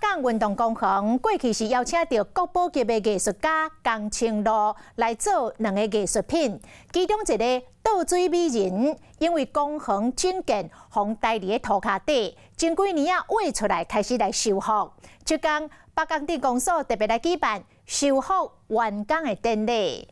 港運動公園過去是邀請著國寶級的藝術家江青路來做兩个藝術品，其中一个倒水美人，因為公園整建，予刣佇咧塗跤底，前幾年仔挖出來開始來修復。這工北港鎮公所特別來舉辦修復完工的典禮。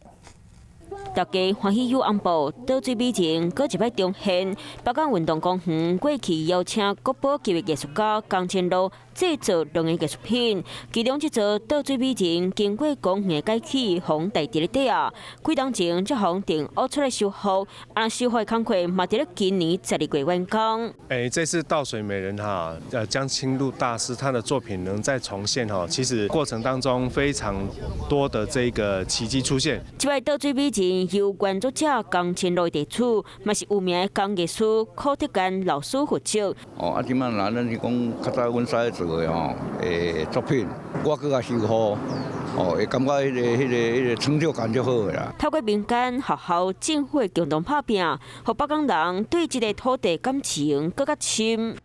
大家歡喜有紅布，倒水美人，閣一擺重現。北港運動公園過去邀請國寶級的藝術家江青路製作兩个藝術品，其中這座倒水美人經過公園的改起，予刣佇咧底仔，幾冬前才予定挖出來修復，啊，修復的工課嘛佇咧今年12月完工。欸，這次倒水美人哈，江青路大師他的作品能再重現哈，其實過程當中非常多的這個奇蹟出現。這擺倒水美人由原作者江青路提出，嘛是有名的工藝師柯德干老師負責。哦，啊，這擺若咱是講較早阮師做的吼，作品，我閣共修復，哦，會感覺彼個成就感就好啦。透過民間、學校、政府的共同拍拚，予北港人對這个土地感情閣較深。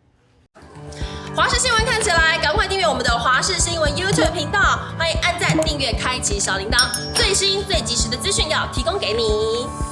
華視新聞看起來，趕快訂閱我們的華視新聞 YouTube 頻道，歡迎按讚、訂閱、開啟小鈴鐺，最新最及時的資訊要提供給你。